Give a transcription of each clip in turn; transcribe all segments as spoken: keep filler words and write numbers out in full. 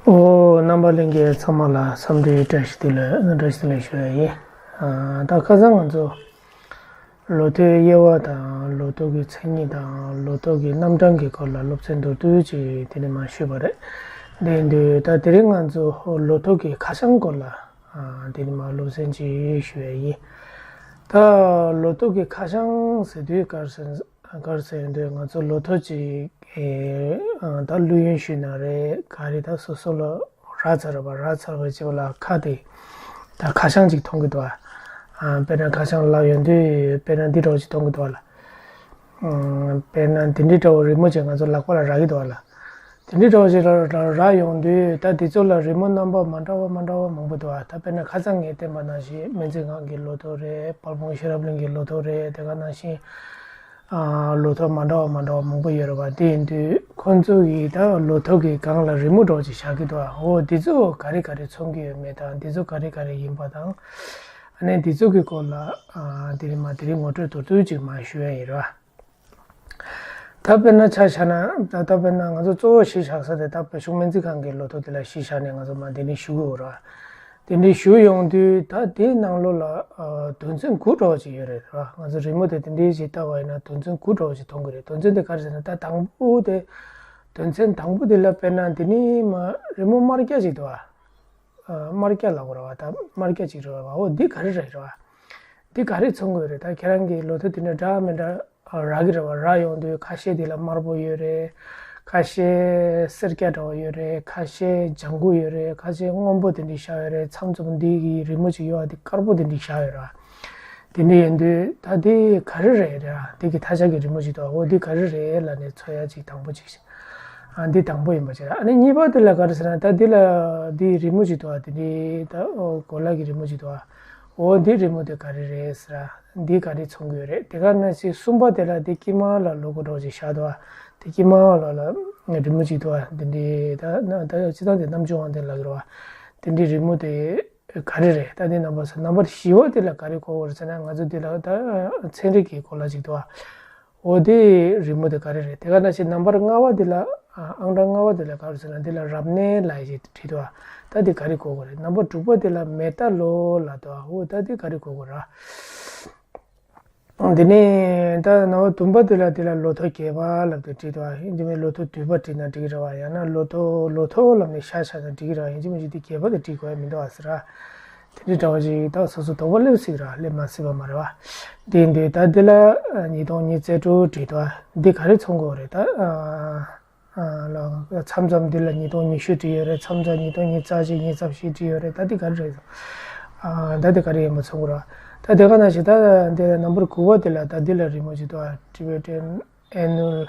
ཨོ། རྣམ་པ་ལྷན་རྒྱས་ཚང་མ་ལ་འཚམས་འདྲི་བཀྲ་ཤིས་བདེ་ལེགས། བཀྲ་ཤིས་བདེ་ལེགས་ཞུ་ཡ་ཡིན། ཨ། ད་ཁ་སང་ང་ཚོ་ལོ་ཐོའི་དབྱེ་བ་དང་ལོ་ཐོ་གི་མཚན་ཉིད་དང་ལོ་ཐོ་གི་རྣམ་གྲངས་ཀྱི་སྐོར་ལ་སློབ་ཚན་མདོར་བསྡུས་ཅིག་དེ་ནས་མར་ཞུས་པ་རེད། དེ་ཡིན་དུས་ད་དེ་རིང་ང་ཚོ་ལོ་ཐོ་གི་ཁ་བྱང་སྐོར་ལ། ཨ། དེ་ནས་མར་སློབ་ཚན་ཅིག་ཞུ་ཡ་ཡིན། ད་ལོ་ཐོ་གི་ཁ་བྱང་ཟེར་དུས་ག་རེ་ཟེར། ག་རེ་ཟེར་ཡོང་དུས་ང་ཚོ་ལོ་ཐོ་ཅིག་ཨེ། ཨ། ད་ལྷོད་ཡོན་ཞུས་ན་རེད། ག་རེ་ད་སོ་སོ་ལ་རག་ཚར་བ་རག་ཚར་བ་བྱེད་པ་ལ་ཁ་དེ་ད་ཁ་བྱང་ཅིག་མཐོང་གི་འདུག་ཨ། དཔེར་ན་ཁ་བྱང་ལབ་ཡོང་དུས་དཔེར་ན་འདི་འདྲ་བོ་ཅིག་མཐོང་གི་འདུག་ཨ་ལ། ཨམ། དཔེར་ན་འདི་འདྲའི་འདྲ་བོ་རི་མོ་ཅིག་ང་ཚོ་ལག་པ་ལ་རག་གི་འདུག་ཨ་ལ། དེ་འདྲའི་འདྲ་བོ་ཅིག་རག་རག་རག་ཡོང་དུས་ད་འདི་ཚོ་ལ་རི་མོ་རྣམ་པ་མ་འདྲ་བ་མ་འདྲ་བ་མང་པོ་འདུག་ཨ། ད་དཔེར་ན་ཁ་སང་ངས་བསྟན་པ་ནང་བཞིན་སྨན་རྩིས་ཁང་གི་ལོ་ཐོ་རེད། དཔལ་སྤུངས་ཤེས་རབ་གླིང་གི་ལོ་ཐོ་རེད། དེ་ག་ནང་བཞིན། ཨ། ལོ་ཐོ་མ་འདྲ་བ་མ་འདྲ་བ་མང་པོ་ཡོད་རེད་བ། དེ་ཡིན་དུས་ཁོང་ཚོ་གིས་ད་ལོ་ཐོ་གི་སྒང་ལ་རི་མོ་འདྲ་བོ་ཅིག་བཞག་གི་འདུག་ཨ། འོ་འདི་ཚོ་ག་རེ་ག་རེ་མཚོན་གྱི་ཡོད་མེད་དང་འདི་ཚོ་ག་རེ་ག་རེ་ཡིན་པ་དང་། ཨ་ནི་འདི་ཚོ་གི་སྐོར་ལ། ཨ། དེ་རིང་མ་དེ་རིང་ངོ་སྤྲོད་མདོར་བསྡུས་ཅིག་མར་ཞུ་ཡ་ཡིན་ར། ད་དཔེར་ན་ཆ་བཞག་ན་ད་ད་དཔེར་ན་ང་ཚོ་གཙོ་བོ་གཞི་བཞག་ས་དེ་ད་བོད་གཞུང་སྨན་རྩིས་ཁང་གི་ལོ་ཐོ་དེ་ལ་གཞི་བཞག་ནས་ང་ཚོ་མར་འདི་ནས་ཞུ་གི་ཡོད་ར། དེ་འདྲའི་ཞུ་ཡོང་དུས་ད་དེའི་ནང་ལོགས་ལ། ཨ། དོན་ཚན་དགུ་འདྲ་བོ་ཅིག་ཡོད་རེད་ར། ང་ཚོ་རི་མོ་དེ་དེ་འདྲའི་ཞིག་ལྟ་བ་ཡིན་ན་དོན་ཚན་དགུ་འདྲ་བོ་ཅིག་མཐོང་གི་རེད། དོན་ཚན་དེ་ག་རེ་ཟེར་ན་ད་དང་པོ་དེ། དོན་ཚན་དང་པོ་དེ་ལ་དཔེར་ན་འདི་ནི་མ་རི་མོ་དམར་སྐྱ་ཅིག་འདུག་ཨ། ཨ། དམར་སྐྱ་ལབ་དགོས་རེད་བ། ད་དམར་སྐྱ་ཅིག་རེད་བ། འོ་འདི་ག་རེ་རེད་རེད་བ། འདི་ག་རེ་མཚོན་དགོས་རེད། ད་ཁྱེད་རང་གི་ལོ་ཐོ་དེ་འདྲ་འདྲ་མི་འདྲ་རག་གི་རེད་བ། རག་ཡོང་དུས་ཁ་ཤས་དེ་ལ་དམར་པོ་ཡོད་རེད། ཁ་ཤས་སེར་སྐྱ་འདྲ་བོ་ཡོད་རེད། ཁ་ཤས་ལྗང་གུ་ཡོད་རེད། ཁ་ཤས་སྔོན་པོ་དེ་འདྲ་བཞག་ཡོད་རེད། མཚམས་མཚམས་འདི་གི་རི་མོ་ཅིག་ཡོད་ཨ། དེ་དཀར་པོ་དེ་འདྲ་བཞག་ཡོད་རེད་བ། དེ་འདྲ་ཡིན་དུས་ད་དེ་ག་རེ་རེད་ར། དེ་གི་མཐའ་ཆགས་ཀྱི་རི་མོ་ཅིག་འདུག་འོ་དེ་ག་རེ་རེད་ལབ་ནས་འཚོལ་ཡ་ཅིག་དང་པོ་ཅིག་བྱས། ཨ། འདི་དང་པོ་ཡིན་པ་ཅིག་ར། ཨ་ནི་གཉིས་པ་དེ་ལ་ག་རེ་ཟེར་ན་ད་འདི་ལ་འདི་རི་མོ་ཅིག་འདུག་ཨ། དེ་འདྲའི་ད་གོ་ལ་གི་རི་མོ་ཅིག་འདུག་ཨ། འོ་འདི་རི་མོ་དེ་ག་རེ་རེད་ཟེར་ར། འདི་ག་རེ་མཚོན་གྱི་ཡོད་རེད། དེ་ག་ནང་བཞིན་གསུམ་པ་དེ་ལ་འདི་དཀྱིལ་མ་ལ་ལོ་གོ་འདྲ་ཅིག་བཞག་འདུག་ཨ། དེ་དཀྱིལ་མ་ལ་ལ་རི་མོ་ཅིག་འདུག་ཨ། དེ་འདྲའི་ད་ད་སྤྱིར་བཏང་དེ་རྣམ་བཅུ་དབང་ལྡན་ལབ་ཀྱི་རེད་བ། དེ་འདྲའི་རི་མོ་དེ། ག་རེ་རེད། ད་འདི་རྣམ་པ་ས་རྣམ་པར་བཞི་བ་འདི་ལ་ག་རེ་གོ་དགོས་རེད་ཟེར་ན་ང་ཚོ་འདི་ལ་ད་ཚན་རིག་གི་གོ་ལ་ཅིག་འདུག་ཨ། འོ་དེ་རི་མོ་དེ་ག་རེ་རེད། དེ་ག་ནང་བཞིན་རྣམ་པར་ལྔ་བ་འདི་ལ། ཨ། ཨང་གྲངས་ལྔ་བ་འདི་ལ་ག་རེ་ཟེར་ན་འདི་ལ་རབ་གནས་ལབ་ཡ་ཅིག་བྲིས་འདུག་ཨ། ད་འདི་ག་རེ་གོ་དགོས་རེད། རྣམ་པ་དྲུག་པ་འདི་ལ་མེ་རྟ་ལོ་ལབ་འདུག་ཨ། འོ་ད་འདི་ག་རེ་གོ་དགོས་རེད། འདི་ནས་ད་རྣམ་པ་བདུན་པ་དེ་ལ་དེ་ལ་ལོ་ཐོ་བརྒྱད་པ་ལབ་སྟེ་བྲིས་འདུག་ཨ། ཡིན་གཅིག་མིན་ལོ་ཐོ་བདུན་པ་བྲིས་ན་འགྲིག་གི་རེད་བ། ཡང་ན་ལོ་ཐོ་ལོ་ཐོ་ལབ་ནས་ཤ་ཤ་ན་འགྲིག་གི་རེད་བ། ཡིན་གཅིག་མིན་གཅིག་དེ་བརྒྱད་པ་དེ་བྲིས་དགོས་ཡ་མི་འདུག་ཨ་ཟེར་ར། དེ་འདྲའི་འདྲ་བ་ཞིག་ད་སོ་སོ་དོགས་པ་སླེབས་སྲིད་ར། སླེབས་མ་སྲིད་པ་མ་རེད་བ། དེ་ཡིན་དུས་ད་འདི་ལ་ཉིས་སྟོང་ཉི་ཤུ་རྩ་དྲུག་བྲིས་འདུག་ཨ། འདི་ག་རེ་མཚོན་དགོས་རེད་ད། ཨ། ལ། མཚམས་མཚམས་འདི་ལ་ཉིས་སྟོང་ཉི་ཤུ་བྲིས་ཡོད་རེད། མཚམས་མཚམས་ཉིས་སྟོང་ཉི་ཤུ་རྩ་གཅིག་ཉི་ཤུ་རྩ་བཞི་བྲིས་ཡོད་རེད། ད་འདི་ག་རེ་རེད། ཨ། ད་འདི་ག་རེ་ཡིན་པ་མཚོན་དགོས་ར། ད་དེ་ག་ནང་བཞིན་ད་འདི་ལ་རྣམ་པར་དགུ་པ་འདི་ལ་ད་འདི་ལ་རི་མོ་ཅིག་འདུག་ཨ། Tibetan Annual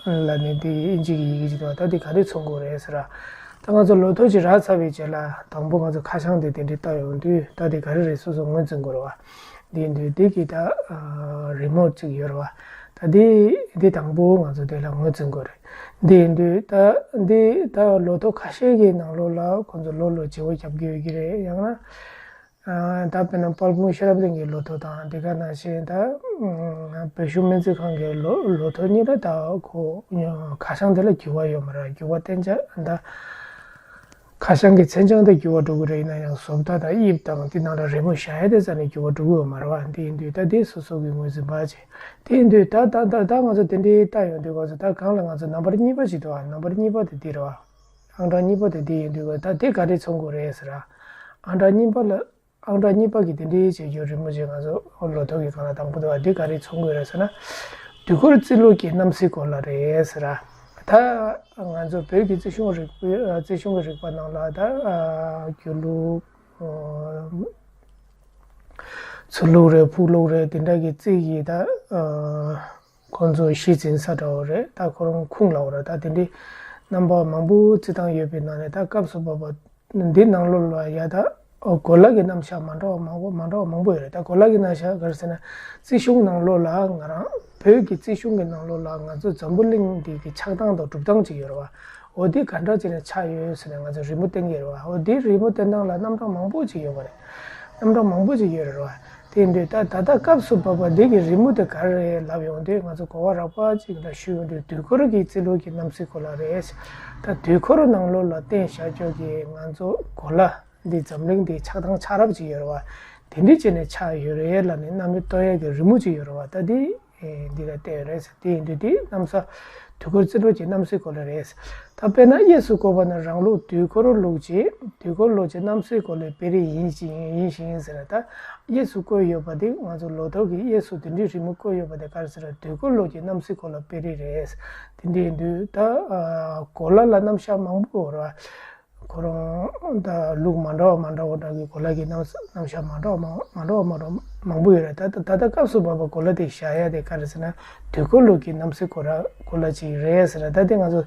ལབ་ནས་འདི་ཨིན་ཇི་གི་ཡི་གེ་ཅིག་འདུག་ཨ། ད་འདི་ག་རེ་མཚོན་དགོས་རེད་ཟེར་ར། ད་ང་ཚོ་ལོ་ཐོ་ཅིག་རག་ཚར་བའི་རྗེས་ལ་དང་པོ་ང་ཚོ་ཁ་བྱང་དེ་དེ་འདྲའི་བལྟ་ཡོང་དུས་ད་འདི་ག་རེ་རེད་སོ་སོ་ངོས་འཛིན་དགོས་རེད་བ། འདི་ཡིན་དུས་འདི་གི་ད་རི་མོ་ཅིག་ཡོད་རེད་བ། ད་འདི་འདི་དང་པོ་ང་ཚོ་དེ་ལ་ངོས་འཛིན་དགོས་རེད། འདི་ཡིན་དུས་ད་འདི་ད་ལོ་ཐོ་ཁ་ཤས་ཀྱི་ནང་ལོགས་ལ་ཁོང་ཚོ་ལོ་ལོ་བརྗེ་བོ་རྒྱབ་ཀྱི་ཡོད་ཀྱི་རེད། ཡང་ན་ད་དཔེར་ན་དཔལ་སྤུངས་ཤེས་རབ་གླིང་གི་ལོ་ཐོ་དང་དེ་ག་ནང་བཞིན་ད་བོད་གཞུང་སྨན་རྩིས་ཁང་གི་ལོ་ལོ་ཐོ་གཉིས་ལ་ད་ཁོ་ཁ་བྱང་དེ་ལ་འགྱུར་བ་ཡོད་མ་རེད། འགྱུར་བ་གཏན་འཇགས་ད། ཁ་བྱང་གི་མཚན་བྱང་དེ་འགྱུར་བ་འགྲོ་གི་རེད། ཡིན་ན་ཡང་བཟོ་ལྟ་དང་དབྱིབས་དང་དེ་ནང་ལ་རི་མོ་བཞག་ཡ་དེ་རྩ་ནས་འགྱུར་བ་འགྲོ་གི་ཡོད་མ་རེད་བ། དེ་ཡིན་དུས་ད་དེ་སོ་སོ་གི་ངོས་འཛིན་པ་བྱེད། དེ་ཡིན་དུས་ད་ད་ད་ད་ང་ཚོ་དེ་འདྲའི་ལྟ་ཡོང་དུས་ང་ཚོ་ད་གང་ལ་ང་ཚོ་རྣམ་པར་གཉིས་པ་ཞིག་འདུག་བ། རྣམ་པར་གཉིས་པ་དེ་འདི་རེད་བ། ཨང་གྲངས་གཉིས་པ་དེ་འདི་ཡིན་དུས་ད་དེ་ག་རེ་མཚོན་དགོས་རེད་ཟེར་ར། ཨང་གྲངས་གཉིས་པ་ལ་ཨང་གྲངས་གཉིས་པ་གི་དེ་འདྲའི་བྱེད་རྒྱུ་རི་མོ་ཅིག་ང་ཚོ་ལོ་ཐོ་གི་སྒང་ལ་དང་པོ་འདུག་བ། འདི་ག་རེ་མཚོན་དགོས་རེད་ཟེར་ན། དུས་འཁོར་རྩིས་ལུགས་ཀྱི་རྣམ་གཟིགས་སྐོར་ལ་རེད་ཟེར་ར། ད་ང་ཚོ་བོད་ཀྱི་རྩིས་གཞུང་རིག་པའི་རྩིས་གཞུང་གི་རིག་པ་ནང་ལ་ད་ཨ་སྒྱུ་ལུགས། ཨ། ཚུར་ལུགས་རེད། ཕུག་ལུགས་རེད། དེ་འདྲ་གི་རྩིས་ཀྱི་ད་ཨ་ཁོང་ཚོ་གཞི་འཛིན་ས་འདྲ་བོ་རེད། ད་ཁོ་རང་ཁུངས་ལ་འོ་ར། ད་དེ་འདྲའི་རྣམ་པ་མང་པོ་རྩི་སྟངས་ཡོད་པའི་ནང་ནས་ད་སྐབས་སུ་བབ་པ་འདི་ནང་ལོགས་ལ་ཡ་ད་གོ་ལ་གི་རྣམ་གཞག་མ་འདྲ་བ་མང་པོ་མ་འདྲ་བ་མང་པོ་ཡོད་རེད། ད་གོ་ལ་གི་རྣམ་གཞག་ག་རེ་ཟེར་ན། རྩིས་གཞུང་ནང་ལོགས་ལ་ང་རང་བོད་ཀྱི་རྩིས་གཞུང་གི་ནང་ལོགས་ལ་ང་ཚོ་འཛམ་བུ་གླིང་འདི་གི་ཆགས་སྟངས་དང་གྲུབ་སྟངས་ཅིག་ཡོད་རེད་བ། འོ་འདི་ག་འདྲ་བྱས་ནས་ཆགས་ཡོད་ཟེར་ནས་ང་ཚོ་རི་མོ་བསྟན་གྱི་ཡོད་རེད་བ། འོ་འདི་རི་མོ་བསྟན་སྟངས་ལ་རྣམ་གྲངས་མང་པོ་ཅིག་ཡོད་པ་རེད། རྣམ་གྲངས་མང་པོ་ཅིག་ཡོད་རེད་བ། ཡིན་དུས་ད་ད་ལྟ་སྐབས་སུ་བབ་པ་འདི་གི་རི་མོ་དེ་ག་རེ་རེད་ལབ་ཡོང་དུས། ང་ཚོ་གོ་བ་རགས་པ་ཅིག་ལ་ཞུས་ཡོང་དུས། དུས་འཁོར་གྱི་རྩིས་ལོ་གི་གནམ་སའི་གོ་ལ་རེད། ད་དུས་འཁོར་ནང་ལོགས་ལ་བརྟེན་བཞག་ཆོག་གི་ང་ཚོ་གོ་ལ་འདི་འཛམ་གླིང་འདི་ཆགས་སྟངས་ཆགས་རབས་ཅིག་ཡོད་རེད་བ། དེ་འདྲ་བྱས་ནས་ཆགས་ཡོད་རེད་ལབ་ནས་རྣམ་པ་སྟོན་ཡས་ཀྱི་རི་མོ་ཅིག་ཡོད་རེད་བ། ད་འདི་འདི་ལ་བལྟས་ཡོད་རེད། དེ་ཡིན་དུས་འདི་གནམ་ས་དུས་འཁོར་རྩིས་ལོ་གི་གནམ་སའི་གོ་ལ་རེད། ད་དཔེར་ན་གཡས་སུ་བཀོད་པ་ནི་རང་ལུགས་དུས་འཁོར་ལུགས་ཀྱི་དུས་འཁོར་ལུགས་ཀྱི་གནམ་སའི་གོ་ལའི་དཔེ་རིས་ཡིན་ཞིང་ཡིན་ཞིང་ཟེར། ད་གཡས་སུ་བཀོད་ཡོད་པ་དེ་ང་ཚོ་ལོ་ཐོ་གི་གཡས་སུ་དེ་འདྲའི་རི་མོ་བཀོད་ཡོད་པ་དེ་ག་རེ་ཟེར། དུས་འཁོར་ལུགས་ཀྱི་གནམ་སའི་གོ་ལ་དཔེ་རིས་རེད། དེ་འདྲ་ཡིན་དུས་ད་ཨ་གོ་ལ་ལ་རྣམ་གཞག་མང་པོ་ཡོད་རེད། ཁོ་རང་ད་ལུགས་མ་འདྲ་བ་མ་འདྲ་བ་འདྲ་གི་གོ་ལ་གི་རྣམ་རྣམ་གཞག་མ་འདྲ་བ་མང་མ་འདྲ་བ་མ་འདྲ་བ་མང་པོ་ཡོད་རེད། ད་ད་ད་ལྟ་སྐབས་སུ་བབ་པ་གོ་ལ་དེ་བཞག་ཡ་དེ་ག་རེ་ཟེར་ན། དུས་འཁོར་ལུགས་ཀྱི་གནམ་སའི་གོ་ལ་གོ་ལ་ཅིག་རེད་ཟེར། ད་དེ་ང་ཚོ་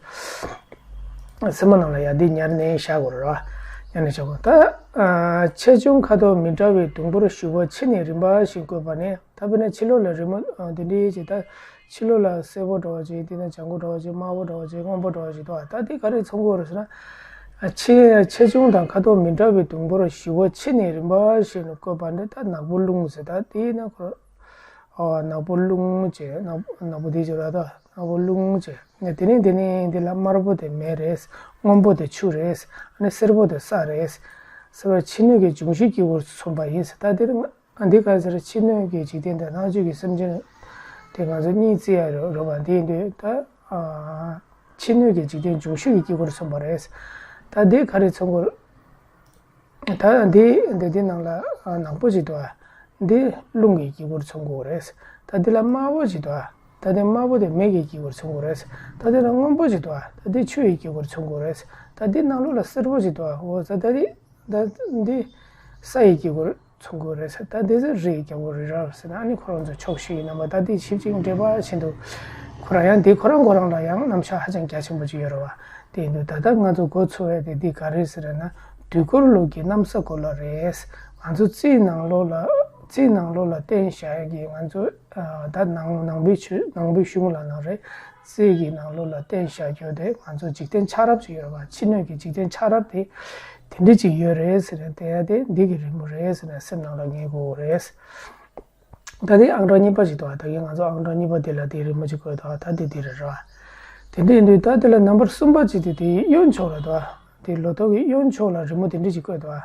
སེམས་ནང་ལ་ཡ་འདི་ཉར་ནས་བཞག་དགོས་རེད་བ། ཉར་ནས་བཞག་དགོས། ད་ཨ་ཆེ་ཆུང་ཁ་དོག་མི་འདྲ་བའི་ཟླུམ་པོར་ཞུགས་པ་ཕྱི་ནས་རིམ་པ་བཞིན་བཀོད་པ་ནི། ད་དཔེར་ན་ཕྱི་ལོགས་ལ་རི་མོ་ཨ་དེ་འདྲའི་ཅིག་ད་ཕྱི་ལོགས་ལ་སེར་པོ་འདྲ་བ་ཅིག་དེ་ནས་ལྗང་གུ་འདྲ་བ་ཅིག་དམར་པོ་འདྲ་བ་ཅིག་སྔོན་པོ་འདྲ་བ་ཅིག་འདུག་ད་དེ་ག་རེ་མཚོན་གྱི་ཡོད་རེད་ཟེར་ན། ཨ་ཆེ་ཆེ་ཆུང་དང་ཁ་དོག་མི་འདྲ་བའི་ཟླུམ་པོར་ཞུགས་པ་ཕྱི་ནས་རིམ་པ་བཞིན་བཀོད་པ་འདི་ད་ནག་པོ་རླུང་ཟེར། ད་དེ་ན་ཁོ་ཨ་ནག་པོ་རླུང་ཅེས་ནག་ནག་པོ་དེ་ཅིག་ར། ད་ནག་པོ་རླུང་ཅེས་ནས། དེ་ནས་དེ་ནས་འདི་ལ་དམར་པོ་དེ་མེ་རེད། སྔོན་པོ་དེ་ཆུ་རེད། ཨ་ནི་སེར་པོ་དེ་ས་རེད། ཟེར་བ་ཕྱི་སྣོད་ཀྱི་འབྱུང་བཞི་དཀྱིལ་འཁོར་མཚོན་པ་ཡིན་ཟེར། ད་དེ་རིང་ཨ་འདི་ག་ཟེར། ཕྱི་སྣོད་ཀྱི་འཇིག་རྟེན་དང་སྣང་བཅུད་ཀྱི་སེམས་ཅན་དེ་ང་ཚོ་གཉིས་བརྩི་ཡ་རེད་བ། འདི་ཡིན་དུས་ད་ཨ་ཕྱི་སྣོད་ཀྱི་འཇིག་རྟེན་འབྱུང་བཞི་ཡི་དཀྱིལ་འཁོར་མཚོན་པ་རེད། ད་འདི་ག་རེ་མཚོན་གྱི་ཡོད་རེད། ད་འདི་འདི་འདི་ནང་ལ་ཨ་ནག་པོ་ཅིག་འདུག་ཨ། འདི་རླུང་གི་དཀྱིལ་འཁོར་མཚོན་གྱི་ཡོད་རེད། ད་འདི་ལ་དམར་པོ་ཅིག་འདུག་ཨ། ད་འདི་དམར་པོ་དེ་མེ་གི་དཀྱིལ་འཁོར་མཚོན་གྱི་ཡོད་རེད། ད་འདི་ལ་སྔོན་པོ་ཅིག་འདུག་ཨ། ད་འདི་ཆུ་ཡི་དཀྱིལ་འཁོར་མཚོན་གྱི་ཡོད་རེད། ད་འདི་ནང་ལོགས་ལ་སེར་པོ་ཅིག་འདུག་ཨ། འོ་ད་ད་འདི་ད་འདི་ས་ཡི་དཀྱིལ་འཁོར་མཚོན་གྱི་ཡོད་རེད། ད་འདི་ཚོ་རི་ཡི་དཀྱིལ་འཁོར་རེད་ར་ཟེར་ན། ཨ་ནི་ཁོ་རང་ཚོ་ཕྱོགས་བཞི་ཡི་རྣམ་པ་ད་འདི་ཞིབ་ཅིང་འགྲེལ་པ་བཞིན་དུ་ཁོ་རང་ཡང་འདི་ཁོ་རང་ཁོ་རང་ལ་ཡང་རྣམ་གཞག་ཧ་ཅང་རྒྱ་ཆེན་པོ་ཅིག་ཡོད་རེད་བ། དེ་ཡིན་དུས་ད་ལྟ་ང་ཚོ་མགོ་ཚོས་ཡ་དེ་འདི་ག་རེད་ཟེར་ན། དུས་འཁོར་ལུགས་ཀྱི་གནམ་ས་གོ་ལ་རེད། ང་ཚོ་རྩིས་ནང་ལོགས་ལ་རྩིས་ནང་ལོགས་ལ་བརྟེན་བཞག་ཡ་གི་ང་ཚོ་ཨ་ད་ནང་ནང་པའི་ཆོས་ནང་པའི་གཞུང་ལབ་ན་རེད། རྩིས་ཀྱི་ནང་ལོགས་ལ་བརྟེན་བཞག་རྒྱུ་དེ་ང་ཚོ་འཇིག་རྟེན་ཆགས་རབས་ཅིག་ཡོད་རེད་བ། ཕྱི་སྣོད་ཀྱི་འཇིག་རྟེན་ཆགས་རབས་དེ་དེ་འདྲ་ཅིག་ཡོད་རེད་ཟེར་ནས་བལྟས་ཡ་དེ་འདི་གི་རི་མོ་རེད་ཟེར་ནས་སེམས་ནང་ལ་ངེས་དགོས་རེད། ད་དེ་ཨང་གྲངས་གཉིས་པ་ཞིག་འདུག་ཨ། ད་གིན་ང་ཚོ་ཨང་གྲངས་གཉིས་པ་དེ་ལ་དེ་རི་མོ་ཅིག་བཀོད་འདུག་ཨ། ད་དེ་དེ་རེད་ར། དེ་འདྲ་ཡིན་དུས་ད་དེ་ལ་ནམ་བར་གསུམ་པ་ཅིག་དེ་དེའི་གཡོན་ཕྱོགས་ལ་འདུག་ཨ། དེ་ལོ་ཐོག་གི་གཡོན་ཕྱོགས་ལ་རི་མོ་དེ་འདྲ་ཅིག་བཀོད་འདུག་ཨ།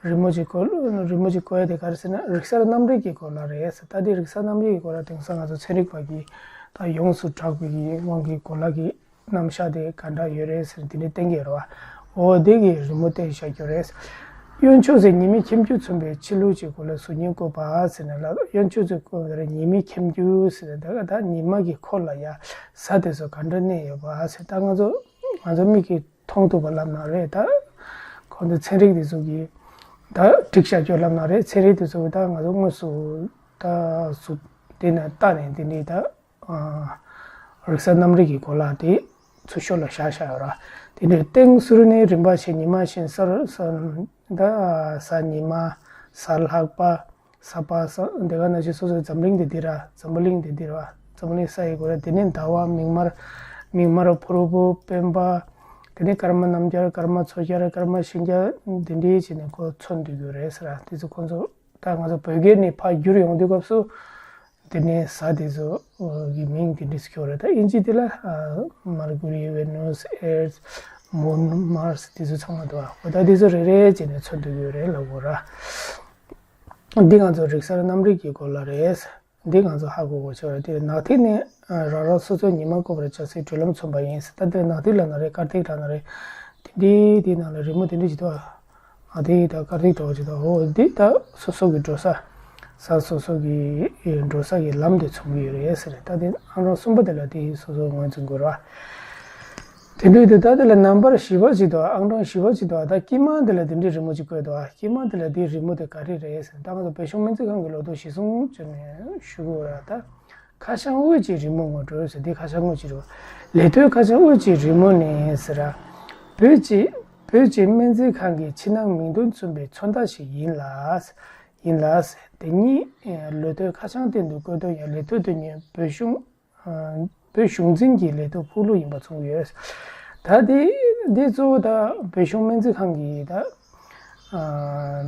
རི་མོ་ཅིག་བཀོད་རི་མོ་ཅིག་བཀོད་ཡ་དེ་ག་རེ་ཟེར་ན། རིག་གསར་རྣམ་རིག་གི་སྐོར་ལ་རེད་ཟེར། ད་དེ་རིག་གསར་རྣམ་རིག་གི་སྐོར་ལ་དེང་སང་ང་ཚོ་ཚན་རིག་པ་གིས་ད་ཡོངས་སུ་གྲགས་པའི་གི་དབང་གིས་གོ་ལ་གི་རྣམ་གཞག་དེ་ག་འདྲ་ཡོད་རེད་ཟེར་དེ་འདྲ་བསྟན་གྱི་ཡོད་རེད་བ། འོ་དེ་གི་རི་མོ་བསྟན་བཞག་རྒྱུ་རེད། གཡོན་ཕྱོགས་སུ་ཉི་མའི་ཁྱིམ་རྒྱུད་མཚོན་པའི་ཕྱི་ལུགས་ཀྱི་སྐོར་ལ་གཟུགས་བརྙན་བཀོད་པ་ཟེར་ནས་ལབ། གཡོན་ཕྱོགས་སུ་བཀོད་པ་དེ་ཉི་མའི་ཁྱིམ་རྒྱུད་ཟེར་ནས་ད་ད་ཉི་མ་གི་འཁོར་ལ་ཡ་གཟའ་དེ་ཚོ་ག་འདྲ་གནས་ཡོད་པ་ཟེར། ད་ང་ཚོ་ང་ཚོ་མིག་གིས་མཐོང་ཐུབ་པ་ལབ་ན་རེད། ད་ཁོང་ཚོ་ཚན་རིག་དེ་ཚོ་གིས་ད་བསྒྲིགས་བཞག་རྒྱུ་ལབ་ན་རེད། ཚན་རིག་དེ་ཚོ་གིས་ད་ང་ཚོ་དངོས་སུ་ད་གཟུགས་དེ་ནས་ལྟ་ནས་དེ་འདྲའི་ད་ཨ་རིག་གསར་རྣམ་རིག་གི་གོ་ལ་དེ་ཚུར་ཤོག་ལ་བཞག་བཞག་ཡོད་ར། དེ་འདྲའི་སྟེང་ཟུར་ནས་རིམ་པ་བཞིན་ཉི་མ་བཞིན་གཟའ་གཟའ་ད་གཟའ་ཉི་མ་གཟའ་ལྷག་པ། གཟའ་པ་སངས་དེ་ག་ནང་བཞིན་སོ་སོའི་འཛམ་གླིང་དེ་འདི་ར། འཛམ་བུ་གླིང་དེ་འདི་ར། འཛམ་བུ་གླིང་ས་ཡི་གོ་ར། དེ་ནས་ཟླ་བ། མིག་དམར། མིག་དམར་ཕུར་བུ་སྤེན་པ། དེ་ནས་སྐར་མ་སྣམ་སྦྱར། སྐར་མ་མཚོ་སྦྱར། སྐར་མ་ཤིང་སྦྱར། འདི་འདྲའི་བྱས་ནས་ཁོ་མཚོན་སྡོད་རྒྱུ་རེད་ཟེར་ར། དེ་ཚོ་ཁོ་ཚོ་ད་ང་ཚོ་བོད་སྐད་ནས་ཕར་བསྒྱུར་ཡོང་དུས་སྐབས་སུ་དེ་ནས་གཟའ་དེ་ཚོ་གི་མིང་དེ་འདྲ་ཞིག་ཡོད་རེད། ད་དབྱིན་ཇི་དེ་ལ་Mercury, Venus, Earth, Moon, Mars དེ་ཚོ་ཚང་མ་འདུག་ཨ། ད་དེ་ཚོ་རེ་རེ་བྱས་ནས་མཚོན་སྡོད་རྒྱུ་རེད་ལབ་དགོས་ར། འདི་ང་ཚོ་རིག་གསར་རྣམ་རིག་གི་སྐོར་ལ་རེད། འདི་ང་ཚོ་ཧ་གོ་དགོས་ཆེ་བ་རེད། དེ་ནག་ཐིག་ནི་རང་རང་སོ་སོའི་ཉི་མ་བཀོད་པར་བྱ་སའི་གྲོལ་ལམ་མཚོན་པ་ཡིན། ད་འདིར་ནག་ཐིག་ལབ་ན་རེད། དཀར་ཐིག་ལབ་ན་རེད། དེ་འདྲའི་དེའི་ནང་ལ་རི་མོ་དེ་འདྲ་ཅིག་འདུག་ཨ། ནག་ཐིག་དང་དཀར་ཐིག་འདྲ་བོ་ཅིག་འདུག་འོ་འདི་ད་སོ་སོ་གི་འགྲོ་ས། གཟའ་སོ་སོ་གི་འགྲོ་ས་གི་ལམ་དེ་མཚོན་གྱི་ཡོད་རེད་ཟེར། ད་དེ་ཨང་གྲངས་གསུམ་པ་དེ་ལ་དེ་སོ་སོ་ངོས་འཛིན་དགོས་རེད་བ། དེ་འདྲའི་དེ་ད་དེ་ལ་ནམ་བར་བཞི་པ་ཅིག་འདུག་ཨང་གྲངས་བཞི་པ་ཅིག་འདུག་ད་དཀྱིལ་མ་དེ་ལ་དེ་འདྲའི་རི་མོ་ཅིག་བཀོད་འདུག་དཀྱིལ་མ་དེ་ལ་དེའི་རི་མོ་དེ་ག་རེ་རེད་ཟེར། ད་ང་ཚོ་བོད་གཞུང་སྨན་རྩིས་ཁང་གི་ལོ་ཐོ་གཞིར་བཟུང་བྱས་ནས་ཞུ་དགོས་ར། ད་ཁ་བྱང་དབུས་ཀྱི་རི་མོ་ངོ་སྤྲོད་ཟེར། དེ་ཁ་བྱང་དབུས་ཀྱི་རི་མོ། ལས་ཐོའི་ཁ་བྱང་དབུས་ཀྱི་རི་མོ་ནི་ཟེར་ར། བོད་ཀྱི་བོད་ཀྱི་སྨན་རྩིས་ཁང་གི་ཕྱི་ནང་མིང་དོན་མཚོན་པའི་མཚོན་རྟགས་ཤིག་ཡིན་ལ། ཡིན་ལ། དེ་ཉིད་ལོ་ཐོའི་ཁ་བྱང་སྟེང་དུ་བཀོད་དོན་ཡང་ལོ་ཐོ་དེ་ཉིད་བོད་གཞུང་བོད་གཞུང་འཛིན་གྱི་ལས་ཐོ་ཕུག་ལུགས་ཡིན་པ་མཚོན་ཡོད། ད་དེ་དེ་གཙོ་བོ་ད་བོད་གཞུང་སྨན་རྩིས་ཁང་གི་ད་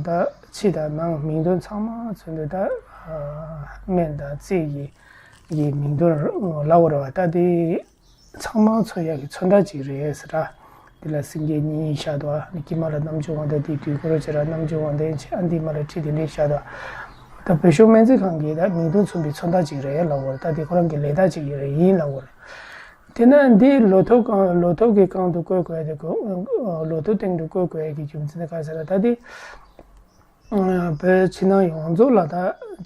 ད་ ཕྱི་དང་ནང་མིང་དོན་ཚང་མ་མཚོན་དུས་ད་སྨན་དང་རྩིས་ཀྱི་ཀྱི་མིང་དོན་ལབ་དགོས་རེད་བ། ད་དེ་ཚང་མ་མཚོན་ཡག་གི་མཚོན་རྟགས་ཅིག་རེད་ཟེར་ར། འདི་ལ་སེང་གེ་གཉིས་བཞག་འདུག་ཨ་ནི་དཀྱིལ་མ་ལ་རྣམ་འགྱུར་དབང་ལྡན་དེའི་དུས་འཁོར་བྱེད་ར། རྣམ་འགྱུར་དབང་ལྡན་བྱེད། ཨ་འདི་མ་ལ་ཁྲི་དེ་འདྲས་བཞག་འདུག་ད་བོད་གཞུང་སྨན་རྩིས་ཁང་གིས་ད་མིང་དོན་མཚོན་པའི་མཚོན་རྟགས་ཅིག་རེད་ལབ་དགོས་རེད། ད་དེ་ཁོ་རང་གི་ལས་རྟགས་ཅིག་རེད་ཡིན་ལབ་དགོས་རེད། དེ་ན་འདི་ལོ་ཐོ་གང་ལོ་ཐོ་གི་སྒང་དུ་བཀོད་དགོས་ཡ་དེ་གོ་ལོ་ཐོ་སྟེང་དུ་བཀོད་དགོས་ཡ་གི་རྒྱུ་མཚན་དེ་ག་ཟེར་ན། ད་དེ་བོད་ཕྱི་ནང་ཡོངས་རྫོགས་ལ་ད་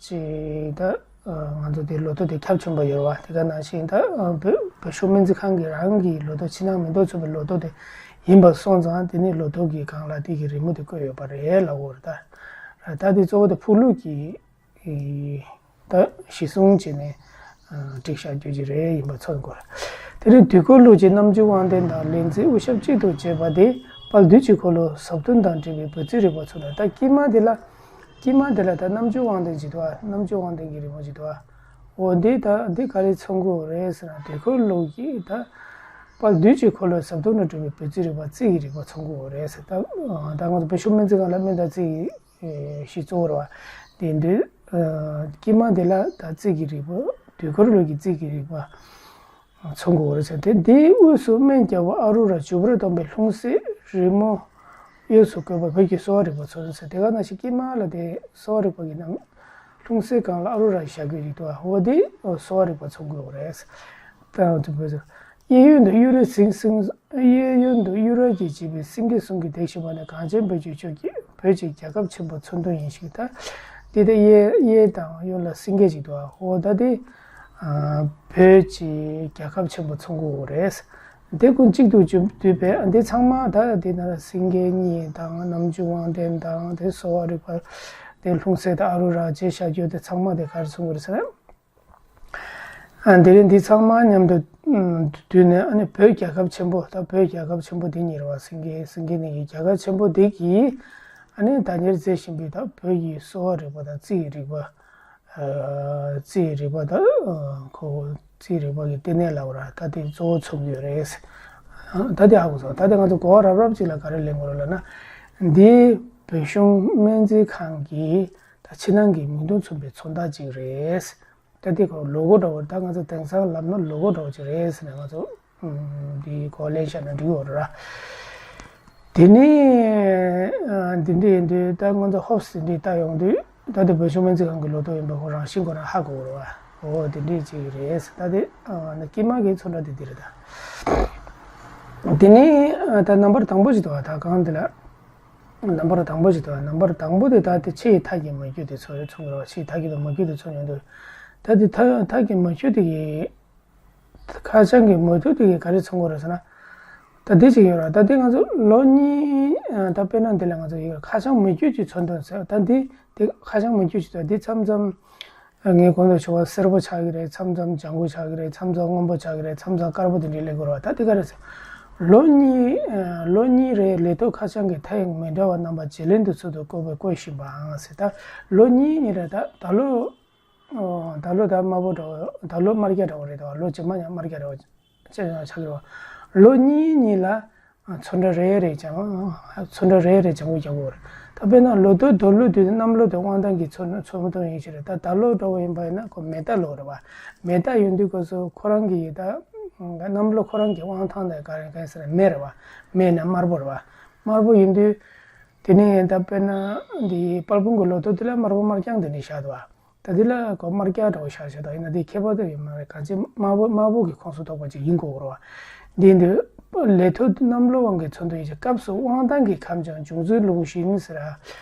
ཅིག་ད་ང་ཚོ་དེ་ལོ་ཐོ་དེ་ཁྱབ་ཆེན་པོ་ཡོད་རེད་བ། དེ་ག་ནང་བཞིན་ད་བོད་བོད་གཞུང་སྨན་རྩིས་ཁང་གི་རང་གི་ལོ་ཐོ་ཕྱི་ནང་མིང་དོན་མཚོན་པའི་ལོ་ཐོ་དེ་ཡིན་པ་སོང་ཙང་དེ་ནི་ལོ་ཐོ་གི་སྒང་ལ་དེ་གི་རི་མོ་དེ་བཀོད་ཡོད་པ་རེད་ལབ་དགོས་རེད། ད་ད་དེ་གཙོ་བོ་དེ་ཕུག་ལུགས་ཀྱི་ད་གཞི་བཟུང་བྱས་ནས་བསྒྲིགས་བཞག་རྒྱུ་ཅིག་རེད་ཡིན་པ་མཚོན་དགོས། དེ་ནས་དུས་འཁོར་ལུགས་ཀྱི་རྣམ་འགྱུར་དབང་ལྡན་དང་ལས་མཛད་དབུ་ཞབས་གཅིག་ཏུ་བྱས་པ་དེ་དཔལ་དུས་ཀྱི་འཁོར་ལོ་ཟབ་དོན་དང་འབྲེལ་བའི་འབོད་ཚིག་རིག་པ་མཚོན་ན། ད་དཀྱིལ་མ་དེ་ལ་དཀྱིལ་མ་དེ་ལ་ད་རྣམ་འགྱུར་དབང་ལྡན་ཅིག་འདུག་ཨ། རྣམ་འགྱུར་དབང་ལྡན་གྱི་རིག་པ་ཅིག་འདུག་ཨ། འོ་འདི་ད་འདི་ག་རེ་མཚོན་གྱི་ཡོད་རེད་ཟེར་ན། དུས་འཁོར་ལུགས་ཀྱི་ད་དཔལ་དུས་ཀྱི་འཁོར་ལོ་ཟབ་དོན་དང་འབྲེལ་བའི་འབོད་ཚིག་རིག་པ་རྩིས་ཀྱི་རིག་པ་མཚོན་གྱི་ཡོད་རེད་ཟེར། ད་ད་ང་ཚོ་བོད་གཞུང་སྨན་རྩིས་ཁང་ལ་སྨན་དང་རྩིས་ཀྱི་གཞི་གཙོ་བོ་རེད་བ། དེ་དུས་དཀྱིལ་མ་དེ་ལ་ད་རྩིས་ཀྱི་རིག་པ་དུས་འཁོར་ལུགས་ཀྱི་རྩིས་ཀྱི་རིག་པ་མཚོན་གྱི་ཡོད་རེད་ཟེར། དེ་དེའི་དབུས་སུ་སྨན་རྒྱལ་པོ་ཨ་རུ་ར་བྱུར་བུར་སྡོམ་པའི་ལྷུང་བཟེད་རི་མོ་གཡས་སུ་བཀོད་པ་བོད་ཀྱི་གསོ་བ་རིག་པ་མཚོན་ཟེར། དེ་ག་ནང་བཞིན་དཀྱིལ་མ་ལ་དེ་གསོ་བ་རིག་པ་གི་རྣམ་ལྷུང་བཟེད་སྒང་ལ་ཨ་རུ་ར་བཞག་གི་རེད་འདུག་འོ་དེ་གསོ་བ་རིག་པ་མཚོན་གྱི་ཡོད་རེད། ད་དེ་བོད་གཡས་གཡོན་དུ་གཡུ་རལ་སེང་སེང་གཡས་གཡོན་དུ་གཡུ་རལ་གྱིས་བརྗིད་པའི་སེང་གེ་ཟུང་གིས་བཏེགས་བཞིན་པ་ནི་གངས་ཅན་བོད་ཀྱི་ཆོས་ཀྱི་བོད་ཀྱི་རྒྱལ་ཁབ་ཆེན་པོ་མཚོན་དོན་ཡིན་ཞིང་། ད་འདི་ད་གཡས་གཡས་དང་གཡོན་ལ་སེང་གེ་ཅིག་འདུག་འོ་ད་དེ་བོད་ཀྱི་རྒྱལ་ཁབ་ཆེན་པོ་མཚོན་གྱི་ཡོད་རེད། དེ་ཀུན་གཅིག་ཏུ་འདུས་པས་འདི་ཚང་མ་ད་དེ་ན་སེང་གེ་གཉིས་དང་རྣམ་འགྱུར་དབང་ལྡན་དང་དེ་གསོ་བ་རིག་པ་དེ་ལྷུང་བཟེད་དང་ཨ་རུ་ར་བཅས་བཞག་རྒྱུ་དེ་ཚང་མ་དེ་ག་རེ་མཚོན་གྱི་ཡོད་རེད་ཟེར་ན། ཨ་དེ་རིང་འདི་ཚང་མ་མཉམ་དུ་ཨམ་བསྡུས་ནས་ཨ་ནི་བོད་རྒྱལ་ཁབ་ཆེན་པོ་ད་བོད་རྒྱལ་ཁབ་ཆེན་པོ་འདི་ཉིད་རེད་བ། སེང་གེ་སེང་གེ་ནི་ཡི་རྒྱལ་ཁབ་ཆེན་པོ་འདི་གིས་ཨ་ནི་ད་ཉེར་མཛད་བཞིན་པའི་ད་བོད་ཀྱི་གསོ་བ་རིག་པ་དང་རྩིས་ཀྱི་རིག་པ། ཨ་རྩིས་རིག་པ་དང་ཨ་ཁོ་རྩིས་རིག་པ་གི་ལྟེ་གནས་ལབ་ར། ད་དེ་གཙོ་བོ་མཚོན་གྱི་ཡོད་རེད། ཨ་ད་དེ་ཧ་གོ་སོང་། ད་དེ་ང་ཚོ་གོ་བ་རབ་རབ་ཅིག་ལ་ག་རེ་ལེན་དགོས་རེད་ལབ་ན། འདི་བོད་གཞུང་སྨན་རྩིས་ཁང་གི་ད་ཕྱི་ནང་གི་མིང་དོན་མཚོན་པའི་མཚོན་རྟགས་ཅིག་རེད། ད་དེ་ཁོ་ལོ་གོ་འདྲ་བོ། ད་ང་ཚོ་དེང་སང་ལབ་ན་ལོ་གོ་འདྲ་བོ་ཅིག་རེད་ཟེར་ནས་ང་ཚོ་ཨམ་འདི་གོ་ལེན་བྱས་ན་འགྲིག་གི་ཡོད་རེད་ར། དེ་ནས་ཨ་འདི་འདྲ་ཡིན་དུས་ད་ང་ཚོ་ཧོབ་སི་འདི་ལྟ་ཡོང་དུས་ད་དེ་བོད་གཞུང་སྨན་རྩིས་ཁང་གི་ལོ་ཐོ་ཡིན་པ་ཁོ་རང་བཞིན་ཁོ་རང་ཧ་གོ་གི་རེད་བ། འོ་དེ་འདྲ་ཅིག་རེད། ད་དེ་ཨ་ན་དཀྱིལ་མ་གི་མཚོན་རྟགས་དེ་འདི་རེད་ད། དེ་ནས་ཨ་ད་རྣམ་པར་དང་པོ་ཅིག་འདུག་བ། ད་གང་དེ་ལ་རྣམ་པར་དང་པོ་ཅིག་འདུག་བ། རྣམ་པར་དང་པོ་དེ་ད་དེ་ཕྱི་ཡི་མཐའ་གྱི་མ་གྱུར་དེ་ཚོ་མཚོན་གྱི་རེད་བ། ཕྱི་ཡི་མཐའ་གྱུར་དང་མ་གྱུར་དེ་ཚོ་ཡོང་དུས་ད་དེ་མཐའ་མཐའ་གྱི་མ་གྱུར་དེ་གི་ཁ་བྱང་གི་མ་གྱུར་དེ་གིས་ག་རེ་མཚོན་གྱི་རེད་ཟེར་ན། ད་འདི་ཅིག་ཡོད་ར། ད་འདི་ང་ཚོ་ལོ་གཉིས་ཨ་ད་དཔེར་ན་འདི་ལ་ང་ཚོ་ཡོད་ཁ་བྱང་མ་གྱུར་གྱི་མཚོན་དོན་ཟེར། ད་འདི་འདི་ཁ་བྱང་མ་གྱུར་གྱི་ད་འདི་མཚམས་མཚམས་ངའི་གོང་དུ་ཞུ་བ་སེར་པོ་ཆགས་ཀྱི་རེད། མཚམས་མཚམས་ལྗང་གུ་ཆགས་ཀྱི་རེད། མཚམས་མཚམས་སྔོན་པོ་ཆགས་ཀྱི་རེད། མཚམས་མཚམས་དཀར་པོ་དེ་འདྲ་སླེབས་ཀྱི་རེད་བ། ད་འདི་ག་རེ་ཟེར། ལོ་གཉིས་ཨ་ལོ་གཉིས་རེའི་ལས་ཐོ་ཁ་བྱང་གི་མཐའ་ཡང་མི་འདྲ་བ་རྣམ་པ་བརྗེ་ལེན་དུ་ཚུལ་དུ་བཀོད་པའི་བཀོད་བཞིན་པའང་ཟེར། ད་ལོ་གཉིས་གཉིས་རེ་ད་ད་ལོ། ཨོ། ད་ལོ་ད་དམར་པོ་འདྲ་བོ། ད་ལོ་དམར་སྐྱ་འདྲ་བོ་རེད་དོ། ལོ་རྗེས་མ་ཡང་དམར་སྐྱ་འདྲ་བོ་ཆགས་ཆགས་ཀྱི་རེད་བ། ལོ་གཉིས་གཉིས་ལ་ཨ་ཚོན་ཁྲ་རེ་རེ་ལྗང་། ཚོན་ཁྲ་རེ་རེ་ལྗང་གུ་རྒྱག་དགོས་རེད། ད་དཔེར་ན་ལོ་ཐོ་དོ་ལོ་དུས་གནམ་ལོ་དེ་དབང་ཐང་གི་ཚོ་ཚོ་མོ་དོན་ཡིན་ཞིག་རེད། ད་ད་ལོ་འདྲ་བོ་ཡིན་པ་ཡིན་ན་ཁོ་མེ་རྟ་ལོ་རེད་བ། མེ་རྟ་ཡིན་དུས་ཁོ་ཚོ་ཁོ་རང་གི་ད་གནམ་ལོ་ཁོ་རང་གི་དབང་ཐང་དེ་ག་རེ་ག་རེ་ཟེར་ན་མེ་རེད་བ། མེ་ན་དམར་པོ་རེད་བ། དམར་པོ་ཡིན་དུས་དེ་ནས་ད་དཔེར་ན་འདི་དཔལ་སྤུངས་གི་ལོ་ཐོ་དེ་ལ་དམར་པོ་དམར་རྐྱང་དེ་འདྲ་བཞག་འདུག་བ། ད་འདི་ལ་གོ་དམར་སྐྱ་འདྲ་བོ་བཞག་བཞག་ད་ཡིན་ན་འདི་ཁྱད་པར་དེ་ཡོད་མ་རེད། གང་ཅི་དམར་པོ་དམར་པོ་གི་ཁོངས་སུ་གཏོགས་པ་ཅིག་ཡིན་དགོས་རེད་བ། འདི་འདི་ལས་ཐོ་གནམ་ལོ་དབང་གི་ཚོན་མདོག་ཡིན་ཅིང་སྐབས་སུ་དབང་ཐང་གི་ཁམས་ཀྱང་བྱུང་ཚུལ་ལུགས་བཞིན་ཟེར་ར།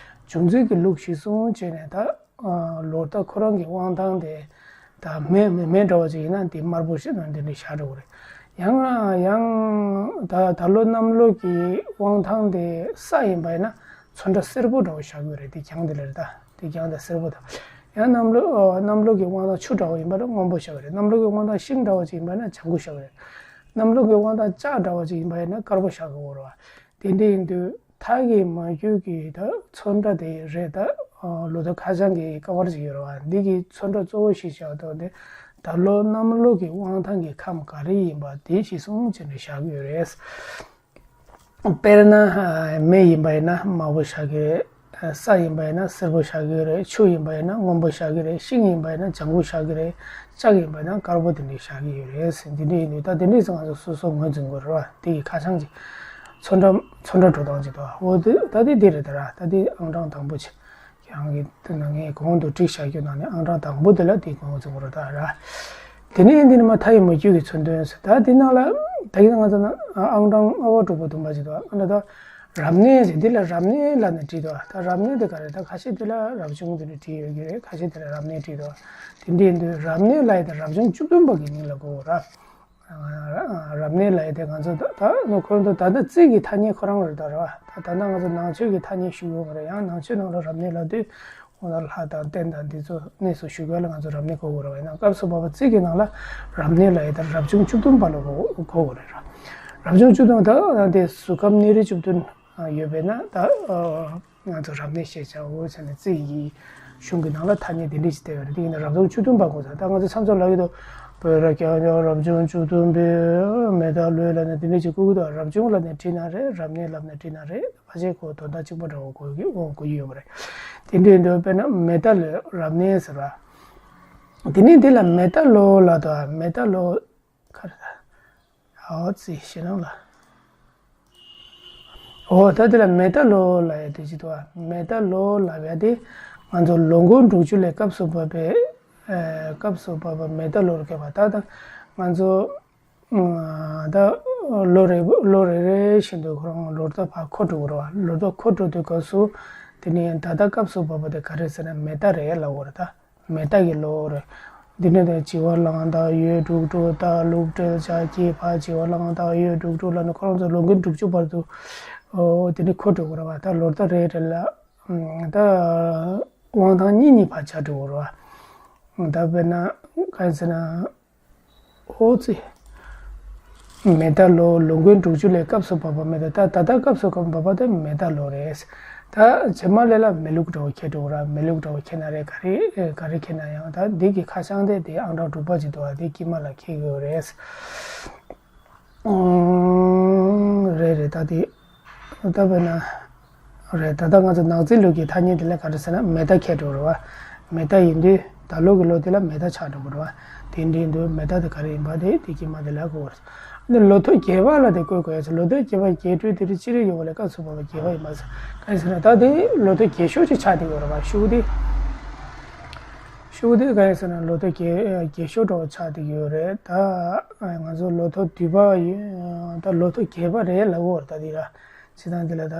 བྱུང་ཚུལ་གྱི་ལུགས་གཞིར་བཟུང་བྱས་ནས་ད་ལོ་ད་ཁོ་རང་གི་དབང་ཐང་དེ་ད་མེ་མེ་མེ་འདྲ་བོ་ཅིག་ཡིན་ན་འདི་དམར་པོ་ཞིག་ན་འདི་འདྲ་བཞག་འགྲོ་གི་རེད། ཡང་ཡང་ད་ད་ལོ་གནམ་ལོ་གི་དབང་ཐང་དེ་ས་ཡིན་པ་ཡིན་ན་ཚོན་ཁྲ་སེར་པོ་འདྲ་བོ་བཞག་གི་རེད། དེ་རྐྱང་དེ་ལ་རེད་ད། དེ་རྐྱང་དེ་སེར་པོ་དང་། ཡང་གནམ་ལོ་ཨ་གནམ་ལོ་གི་དབང་ཐང་ཆུ་འདྲ་བོ་ཡིན་པ་ན་སྔོན་པོ་བཞག་གི་རེད། གནམ་ལོ་གི་དབང་ཐང་ཤིང་འདྲ་བོ་ཅིག་ཡིན་པ་ན་ལྗང་གུ་བཞག་གི་རེད། གནམ་ལོ་གི་དབང་ཐང་ལྕགས་འདྲ་བོ་ཅིག་ཡིན་པ་ཡིན་ན་དཀར་པོ་བཞག་གི་ཡོད་རེད་བ། དེ་འདྲ་ཡིན་དུས་མཐའ་གི་མ་གྱུར་གྱི་ད་ཚོན་ཁྲ་དེ་རེད་ད། ལོ་ཐོ་ཁ་བྱང་གི་ཀ་བར་ཅིག་ཡོད་རེད་བ། འདི་གི་ཚོན་ཁྲ་གཙོ་བོ་ཞིག་བཞག་ཐོག་ནས་ད་ལོ་གནམ་ལོ་གི་དབང་ཐང་གི་ཁམས་ག་རེ་ཡིན་པ་དེ་གཞིར་བཟུང་བྱས་ནས་བཞག་གི་ཡོད་རེད། དཔེར་ན་མེ་ཡིན་པ་ཡིན་ན་དམར་པོ་བཞག་གི་ཡོད། ས་ཡིན་པ་ཡིན་ན་སེར་པོ་བཞག་གི་རེད། ཆུ་ཡིན་པ་ཡིན་ན་སྔོན་པོ་བཞག་གི་རེད། ཤིང་ཡིན་པ་ཡིན་ན་ལྗང་གུ་བཞག་གི་རེད། ལྕགས་ཡིན་པ་ཡིན་ན་དཀར་པོ་དེ་འདྲ་བཞག་གི་ཡོད་རེད། འདི་འདྲ་ཡིན་དུས་ད་དེ་འདྲ་ཚོ་ང་ཚོ་སོ་སོ་ངོས་འཛིན་དགོས་རེད་བ། དེ་གི་ཁ་བྱང་ཅིག་ཚོན་ཁྲ་ཚོན་ཁྲ་འགྲོ་སྟངས་ཅིག་འདུག་འོ་དེ་ད་དེ་འདི་རེད། ད་ར་ད་དེ་ཨང་གྲངས་དང་པོ་ཆེ། ཁྱེད་རང་གིས་དེ་ནང་ངས་གོང་དུ་བསྒྲིགས་བཞག་རྒྱུ་ནང་ནས་ཨང་གྲངས་དང་པོ་དེ་ལ་དེ་གོང་འཛིན་དགོས་རེད་ད་ར། དེ་ནས་འདི་ནི་མ་མཐའ་ཡི་མུ་ཁྱུད་ཀྱི་མཚོན་དོན་ཟེར། ད་འདི་ནང་ལ་ད་གིན་ང་ཚོ་ན་ཨང་གྲངས་ལྔ་པ་དྲུག་པ་བདུན་པ་ཅིག་འདུག་ཨ་ན་ད་རབ་གནས་ཟེར། འདི་ལ་རབ་གནས་ལབ་ནས་བྲིས་འདུག་ད་རབ་གནས་དེ་ག་རེ། ད་ཁ་ཤས་དེ་ལ་རབ་བྱུང་དེ་འདྲ་བྲིས་ཡོད་ཀྱི་རེད། ཁ་ཤས་དེ་ལ་རབ་གནས་བྲིས་འདུག་དེ་འདྲ་ཡིན་དུས་རབ་གནས་ལབ་ཡ་དེ་རབ་བྱུང་བཅུ་བདུན་པ་གི་མིང་ལ་གོ་དགོས་ར། རབ་གནས་ལབ་ཡ་དེ་ང་ཚོ་ད་ད་ནི་ཁོ་ཚོ་ད་ལྟ་རྩིས་ཀྱི་ཐ་སྙད་ཁོ་རང་རེད་ད་ར། ད་ད་ལྟ་ང་ཚོ་ནང་ཆོས་ཀྱི་ཐ་སྙད་ཞུ་ཡོང་གི་རེད། ཡང་ནང་ཆོས་ནང་ལ་རབ་གནས་ལབ་དུས་འོ་ན་ལྷ་དང་རྟེན་དང་འདི་ཚོ་གནས་སུ་བཞུགས་པ་ལ་ང་ཚོ་རབ་གནས་གོ་དགོས་རེད་བ། ཡིན་ན་སྐབས་སུ་བབ་པ་རྩིས་ཀྱི་ནང་ལ་རབ་གནས་ལབ་ཡ་དེ་རབ་བྱུང་བཅུ་བདུན་པ་ལ་གོ་གོ་དགོས་རེད་ར། རབ་བྱུང་བཅུ་བདུན་ད་དེ་གཟུགས་ཁམས་གནས་རིས་བཅུ་བདུན་ཡོད་པས་ན་ད། ང་ཚོ་རབ་གནས་ཞེས་བྱའོ་ཟེར་ནས་རྩིས་ཀྱི་གཞུང་གི་ནང་ལ་ཐ་སྙད་འདི་འདྲ་ཞིག་བསྟན་ཡོད་རེད། དེ་ཡིན་ན་རབ་བྱུང་བཅུ་བདུན་པ་གོ་ས་ད་ང་ཚོ་མཚམས་མཚམས་ལབ་ཀྱི་འདུག་བོད་རབ་རྒྱལ་བ་རབ་བྱུང་བཅུ་བདུན་པའི་མེ་ཏོག་ལོས་ལབ་ནས་འདི་འདྲ་ཞིག་བཀོད་ཀྱི་འདུག་རབ་བྱུང་ལབ་ནས་བྲིས་ན་རེད། རབ་གནས་ལབ་ནས་བྲིས་ན་རེད། ཕལ་ཆེར་ཁོ་དོན་དག་གཅིག་པ་འདྲ་བོ་གོ་གི་འོ་གོ་གི་ཡོད་པ་རེད། དེ་འདྲ་ཡིན་དུས་དཔེར་ན་མེ་ཏོག་ལོས་རབ་གནས་ཟེར་བ། དེ་ནས་འདི་ལ་མེ་ཏོག་ལོ་ལབ་འདུག་མེ་ཏོག་ལོ། ག་རེ་ད། ཨོ་ཙི་ཞེ་ནང་ལ། ཨོ་ད་དེ་ལ་མེ་ཏོག་ལོ་ལབ་ཡ་དེ་ཅི་འདུག་ཨ། མེ་ཏོག་ལོ་ལབ་ཡ་དེ་ང་ཚོ་ལོ་འཁོར་དྲུག་ཅུ་ལས་སྐབས་སུ་བབ་པའི་ཨ། སྐབས་སུ་བབ་པ་མེ་ཏོག་ལོ་རུ་སྐྱེས་པ་ད་ད་ང་ཚོ་ཨ། ད་ལོ་རེ་ལོ་རེ་རེ་བཞིན་དུ་ཁོ་རང་ལོ་ཐོ་ཕར་འཁོར་འགྲོ་གི་རེད་བ། ལོ་ཐོ་འཁོར་འགྲོ་དུས་སྐབས་སུ་དེ་ནས་ད་ལྟ་སྐབས་སུ་བབ་པ་དེ་ག་རེ་ཟེར་ན་མེ་ཏོག་རེད་ལབ་དགོས་རེད་ད། མེ་ཏོག་གི་ལོ་རེད། འདི་ནས་དང་བྱི་བ་གླང་སྟག་ཡོས་འབྲུག་ཊཱིཀ་སྟག་ལུག་སྤྲེལ་བྱ་ཁྱི་ཕག་བྱི་བ་གླང་སྟག་ཡོས་འབྲུག་ཊཱིཀ་ལབ་ནས་ཁོ་རང་ཚོ་ལོ་འཁོར་དྲུག་ཅུ་བར་དུ་ཨོ་དེ་ནས་འཁོར་འགྲོ་དགོས་རེད་བ། ད་ལོ་ཐོ་རེ་རེ་ལ་ད་དབང་ཐང་གཉིས་གཉིས་བར་ཆགས་འགྲོ་དགོས་རེད་བ། ད་དཔེར་ན་ག་རེ་ཟེར་ན། ཨོ་ཙི། མེ་ཏོག་ལོ་ལོ་འཁོར་དྲུག་ཅུ་ལས་སྐབས་སུ་བབ་པ་མེ་ཏོག་ད་ད་ལྟ་སྐབས་སུ་བབ་པ་དེ་མེ་ཏོག་ལོ་རེད། ད་རྗེས་མ་ལས་ལ་མེ་ལུག་འདྲ་བོ་ཁྱེར་འགྲོ་ར། མེ་ལུག་འདྲ་བོ་ཁྱེར་ན་རེད། ག་རེ་ག་རེ་ཁྱེར་ན་ཡང་ད་འདི་གི་ཁ་བྱང་དེ་དེ་ཨང་གྲངས་དྲུག་པ་ཅིག་འདུག་ཨ། དེ་དཀྱིལ་མ་ལ་ཁྱེར་གི་ཡོད་རེད། ཨང་། རེད་རེད། ད་དེ་ད་དཔེར་ན། རེད། ད་ལྟ་ང་ཚོ་ནག་རྩིས་ལུགས་ཀྱི་ཐ་སྙད་དེ་ལ་ག་རེ་ཟེར་ན་མེ་ཏོག་ཁྱེར་འགྲོ་རེད་བ། མེ་ཏོག་ཡིན་དུས་ད་ལོ་གི་ལོ་དེ་ལ་མེ་ཏོག་ཆགས་འགྲོ་གི་རེད་བ། དེ་འདྲ་ཡིན་དུས་མེ་ཏོག་དེ་ག་རེ་ཡིན་པ་དེ་དེ་དཀྱིལ་མ་དེ་ལ་གོ་བར། འདི་ལོ་ཐོ་རྒྱས་པ་ལ་དེ་བཀོད་དགོས་ཡ་ཟེར། ལོ་ཐོ་རྒྱས་པ་རྒྱས་སྤྲོས་དེ་རིགས་ཅི་རིགས་ཡོད་པ་ལས་སྐབས་སུ་བབ་པ་རྒྱས་པ་ཡིན་པ་ཟེར། ག་རེ་ཟེར་ན་ད་དེ་ལོ་ཐོ་རྒྱས་ཤོས་ཅིག་ཆགས་བསྡད་ཡོད་རེད་བ། ཤུགས་དེ། ཤུགས་དེ་ག་རེ་ཟེར་ན་ལོ་ཐོ་རྒྱས་རྒྱས་ཤོས་འདྲ་བོ་ཆགས་བསྡད་ཡོད་རེད། ད་ང་ཚོ་ལོ་ཐོ་བསྡུས་པ་ཡིན། ད་ལོ་ཐོ་རྒྱས་པ་རེད་ལབ་དགོས་རེད་ད་དེ་ལ། བྱེད་སྟངས་འདི་ལ་ད་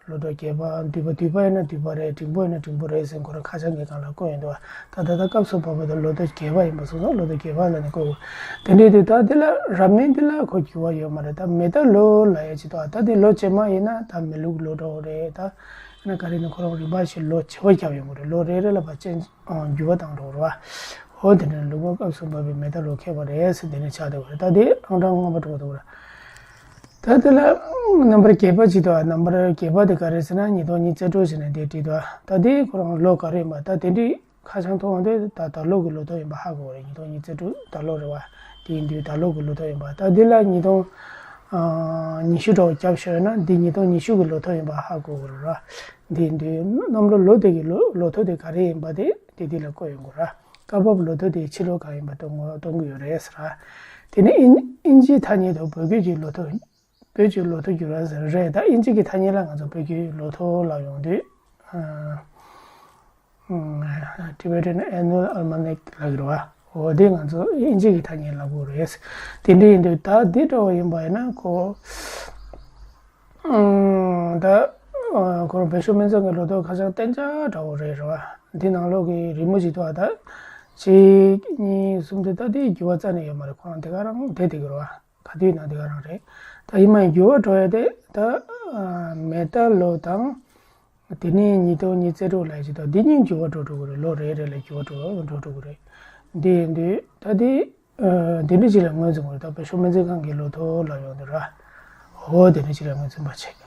ལོ་ཐོ་རྒྱས་པ་བསྡུས་པ་བསྡུས་པ་ཡིན་ན་བསྡུས་པ་རེད། འབྲིང་པོ་ཡིན་ན་འབྲིང་པོ་རེད་ཟེར་ཁོ་རང་ཁ་བྱང་གི་སྒང་ལ་བཀོད་ཡོང་འདུག་ད་ད་ལྟ་སྐབས་སུ་བབ་པ་དང་ལོ་ཐོ་རྒྱས་པ་ཡིན་པ་སོང་ཙང་ལོ་ཐོ་རྒྱས་པ་ལབ་ནས་བཀོད་དགོས། དེ་འདྲའི་དུས་ད་འདི་ལ་རབ་གནས་འདི་ལ་ཁོ་འགྱུར་བ་ཡོད་མ་རེད། ད་མེ་ཏོག་ལོ་ལབ་ཡ་ཅིག་འདུག་ད་དེ་ལོ་རྗེས་མ་ཡིན་ན་ད་མེ་ལུག་ལོ་འདྲ་བོ་རེད། ད་ཡིན་ན་ག་རེ་ནི་ཁོ་རང་རིམ་པ་བཞིན་ལོ་བྱེ་བ་བརྒྱབ་ཡོང་གི་རེད། ལོ་རེ་རེ་ལ་ཕར་ཅན་འགྱུར་བ་བཏང་འགྲོ་རེད་བ། འོ་དེ་འདྲའི་ལོ་འཁོར་སྐབས་སུ་བབ་པའི་མེ་ཏོག་ལོ་ཁྱེར་བ་རེད་ཟེར་དེ་འདྲ་ཆགས་བསྡད་པ་རེད། ད་དེ་ཨང་གྲངས་ལྔ་པ་འགྲོ་འདུག་ར། ད་དེ་ལ་རྣམ་པར་རྒྱས་པ་ཅིག་འདུག་ཨ། རྣམ་པར་རྒྱས་པ་དེ་ག་རེ་ཟེར་ན་ཉིས་སྟོང་ཉི་ཤུ་རྩ་དྲུག་ཟེར་ནས་དེ་བྲིས་འདུག་ཨ། ད་དེ་ཁོ་རང་ལོ་ག་རེ་ཡིན་པ་ད་དེ་འདྲའི་ཁ་བྱང་མཐོང་བ་དེ་ད་ད་ལོ་གི་ལོ་ཐོ་ཡིན་པ་ཧ་གོ་བ་རེད། ཉིས་སྟོང་ཉི་ཤུ་རྩ་དྲུག་ད་ལོ་རེད་བ། དེ་ཡིན་དུས་ད་ལོ་གི་ལོ་ཐོ་ཡིན་པ་ད་དེ་ལ་ཉིས་སྟོང་ཉི་ཤུ་འདྲ་བོ་བརྒྱབ་ཤོར་ན་འདི་ཉིས་སྟོང་ཉི་ཤུ་གི་ལོ་ཐོ་ཡིན་པ་ཧ་གོ་དགོས་རེད་ར། འདི་འདི་གནམ་ལོ་ལོ་དེ་གི་ལོ་ལོ་ཐོ་དེ་ག་རེ་ཡིན་པ་དེ་དེ་འདི་ལ་བཀོད་ཡོང་དགོས་ར། སྐབས་བབ་ལོ་ཐོ་དེ་ཕྱི་ལོ་ག་ཡིན་པ་སྟོན་དགོས་སྟོན་གི་ཡོད་རེད་ཟེར་ར། དེ་ནས་ཨིན་ཨིན་ཇིའི་ཐ་སྙད་དུ་བོད་སྐད་ཀྱི་ལོ་ཐོ་བོད་ཀྱི་ལོ་ཐོ་འགྱུར་བ་ཟེར་རེད། ད་ཨིན་ཇི་གི་ཐ་སྙད་ལ་ང་ཚོ་བོད་ཀྱི་ལོ་ཐོ་ལབ་ཡོང་དུས། Tibetan Annual Almanac ལབ་ཀྱི་རེད་བ། འོ་དེ་ང་ཚོ་ཨིན་ཇི་གི་ཐ་སྙད་ལབ་དགོས་རེད། དེ་འདྲ་ཡིན་དུས་ད་འདི་འདྲ་བ་ཡིན་པ་ཡིན་ན་ཁོ་ད་ཁོ་རང་བོད་ཤོག་སྨན་རྩིས་ཀྱི་ལོ་ཐོ་ཁ་བྱང་གཏན་འཇགས་འདྲ་བོ་རེད་རེད་བ། འདི་ནང་ལོགས་ཀྱི་རི་མོ་ཅིག་འདུག་བ། ད་གཅིག་གཉིས་གསུམ་དེ་ད་དེ་འགྱུར་བ་རྩ་ནས་ཡོད་མ་རེད། ཁོ་རང་དེ་ག་རང་བསྡད་དེ་གི་རེད་བ། ག་དུས་ན་དེ་ག་རང་རེད། ད་ཡིན་ན་འགྱུར་བ་འགྲོ་ཡ་དེ་ད་མེ་ཏོག་ལོ་དང་། དེ་ནས་ཉིས་སྟོང་ཉི་ཤུ་རྩ་དྲུག་ལ་ཡ་ཅིག་དང་འདི་གཉིས་འགྱུར་བ་འགྲོ་འགྲོ་གི་རེད། ལོ་རེ་རེ་ལ་འགྱུར་བ་འགྲོ་འགྲོ་འགྲོ་གི་རེད། འདི་ཡིན་དུས་ད་དེ་འདི་འདྲ་ཅིག་ལ་ངོས་འཛིན་དགོས་རེད། ད་བོད་ཤོག་སྨན་རྩིས་ཁང་གི་ལོ་ཐོ་ལབ་ཡོང་དུས་ར། འོ་དེ་འདྲ་ཅིག་ལ་ངོས་འཛིན་པ་བྱེད།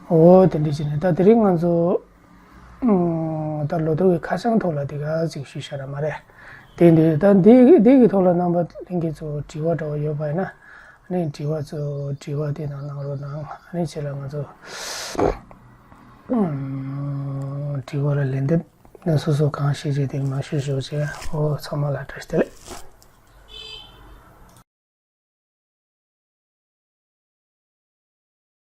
འོ་དེ་འདྲ་ཅིག་ནས་ད་དེ་རིང་ང་ཚོ་ད་ལོ་ཐོ་གི་ཁ་བྱང་ཐོག་ལ་དེ་ག་ཅིག་ཞུས་བཞག་ན་མ་རེད། དེ་འདི་ད་འདི་འདི་གི་ཐོག་ལ་རྣམ་པ་ལྷན་རྒྱས་ཚོ་དྲི་བ་འདྲ་བ་ཡོད་པ་ཡིན་ན། ཨ་ནི་དྲི་བ་ཚོ་དྲི་བ་དེ་དང་གནང་རོགས་གནང་། ཨ་ནི་ཕྱི་ལ་ང་ཚོ་ དྲི་བ་ལ་ལན་འདེབས་ནས་སོ་སོ་གང་ཤེས་བྱས་དེ་མ་ཤོད་ཤོད་བྱས། ཨོ་ཚང་མ་ལ་བཀྲ་ཤིས་བདེ་ལེགས།